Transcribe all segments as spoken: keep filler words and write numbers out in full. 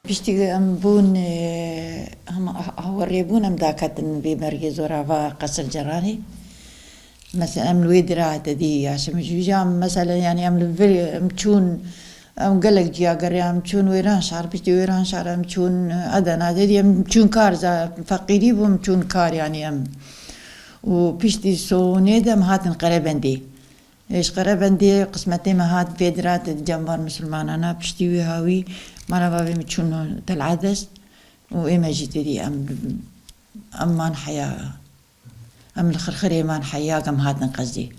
Piştî em bûn, e, hema, ha-, hawerê bûn, em daketin vê bergê zorava Qesir Ceranê. Mesela em li wê dira te dî yaşamış. Vîja em mesela, yani em li vir, em çûn, em gelek ciya geriya, em çûn Wêranşar, piştî Wêranşar em çûn Edena, te dî em çûn kar, za feqîrî bû, em çûn kar, yani em. Û piştî sonê de em hatin Qerebendê. Ji Qerebendê qismetê me hat vê dira te di cembar misilmanana, piştî wî hawî mala bavê min çûn Tel Edes û ê me jî te dî em, em man heya. Em li Xirxirê man heya, em hatin Qezê.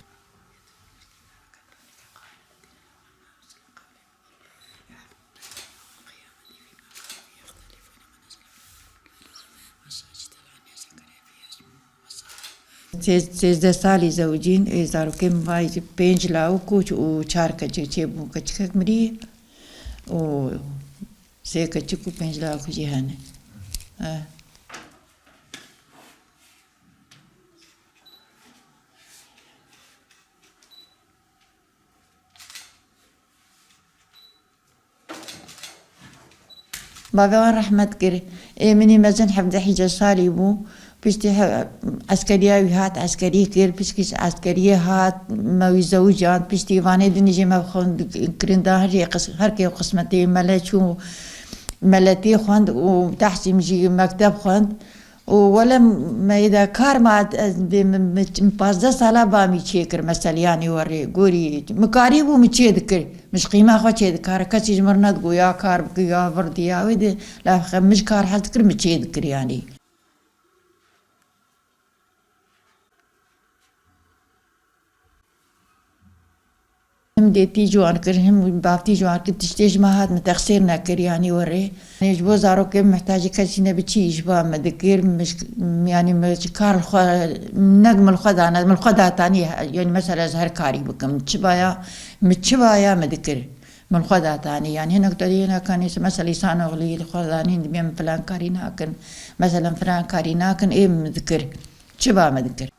Sêz-, sêzdeh salî zewicîn, ê zarokê min vay pênc lawik û ç-, û çar keçik çêbû. Keçikek mirî û sê keçik û pênc lawik jî hene. Eh. Bavê wan rehmet kir. Ê min î mezin hevdeh hîca salî bû. Piştî he-, eskeriya wî hat, eskerî kir. Piştî ji eskeriyê hat, me wî zewicand. Piştî vanê din jî me xwend, kirin da her yê qis-, her kê qismetê mele çû, meletê xwend û Tehsîm jî mekteb xwend. Û wele me yê de kar ma, ez bê min, min, min pazdeh sala ba mî çêkir, mesela, yanî werê, gorî, min karî bû, min çê dikir. Min ji qîma xwe çê dikare, kesî ji min re nedigo ya kar bike, ya vir diya wê de, la xe-, min ji kar hez dikir, min çê dikir, yanî. Him dêtî ji wan kir, him bavtî ji wan kir, tiştê ji me hat min texsîr nekir, yanî werê. Yanî ji bo zarokê min mihtacî kesî ne bi çi îş ba min dikir, min ji, yanî min ji kar li xwe, ne min li xwe dane, min li xwe datanî, yanî mesela ez her karî bikim, çi baya, min çi baya min dikir, min li xwe datanî, yanî hinek te dî hinek kanî, mesela îsanoxlî li xwe danîn, dibê min filan karî nakin, mesela filan karî nakin, ê min dikir, çi ba min dikir.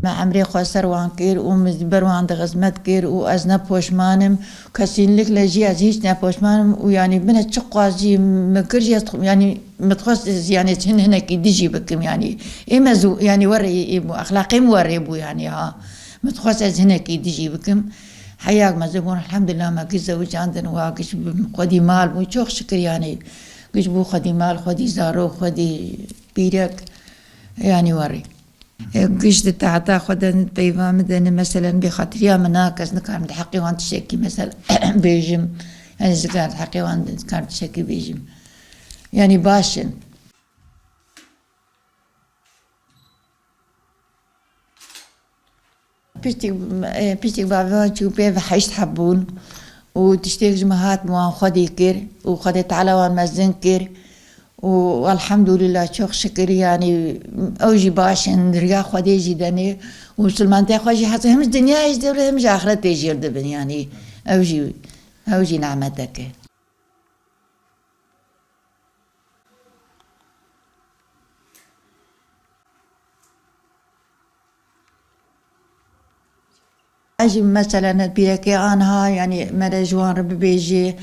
Me emrê xwe ser wan kir û min ber wan de xizmet kir û ez ne poşman im. Kesînlikle jî ez hîç ne poşman im û, yanî, bine çi qas jî min kir jî ez, yanî, min dixwest ez, yanî, hin hinekî dijî bikim, yanî. Ê me zû, yanî, werê ê bû, exlaqê min werê bû, yanî, ha. Min dixwest ez hinekî dijî bikim. Heyak me zû bûn, elhamdulillah, me giş zewicandin, wa giş bi xwedî mal bû, çok şikir, yanî. Giş bû xwedî mal, xwedî zarok, xwedî pîrek, yanî, werê. E, giş di tahta xwe de, peyva min de ne, meselen, bê xatiriya min nake, ez nikarim di heqê wan tiştekî, mesel, bêjim. Yanî, ez nikarim di heqê wan, nikarim tiştekî bêjim. Yanî, baş in. Piştî, e, piştî bavê wan çû pê ve heşt heb bûn. û tiştêk ji me hat, min wan xwedî kir û Xwedê Teala wan mezin kir û elhamdulillah, çok şikir, yanî ew jî baş in, riya Xwedê jî denê û misilmantê xwe jî hezin, him ji dinyayê jî dibin, him ji axretê jî dibin, yanî ew jî, ew jî nimetek e. Ez jî, meselen, pîrekê aniha, yanî, mere ji wan re bibêjê,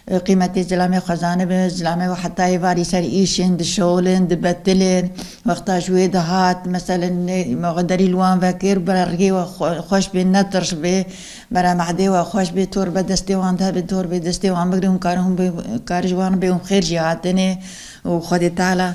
e, qîmetê zilamê xwe zanibin, zilamê we heta êvarî ser îş in, dişolin, dibetilin, wexta ji wê dihat, meselen, e, me xwe derî li wan vekir, bira rihê we xwe-, xweş bê, netirş bê, bira mehdê we xweş bê, tor be destê wan de be, tor bê destê wan bigrin, hûn karin hûn bê, kar ji wan bê, hûn xêr jî hatinê û Xwedê Teala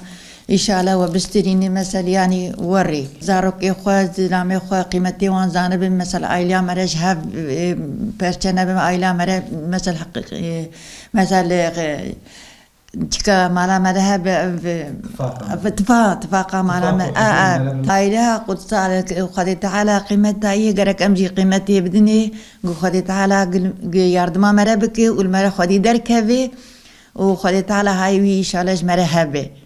Înşallah we bistirînî, mesel, yanî werî. Zarokê xwe, zilamê xwe, qîmetê wan zanibin, mesel, aîleya me re ji hev, e, perçe nebin, aîleya me re, mesel, heq-, e, mesel, e, çika mala me re hebe, ev, Tifaqa. Ev tifa-, tifaqa mala me, Tifaqa, a, a, huzur me re. Aîleya qudsa, Xwedê Teala qîmet dayî, gerek em jî qîmetê bidinê, ku Xwedê Teala gil-, gi-, yardima me re bike û li me re xwedî derkeve û Xwedê Teala hay wî înşallah ji me re hebe.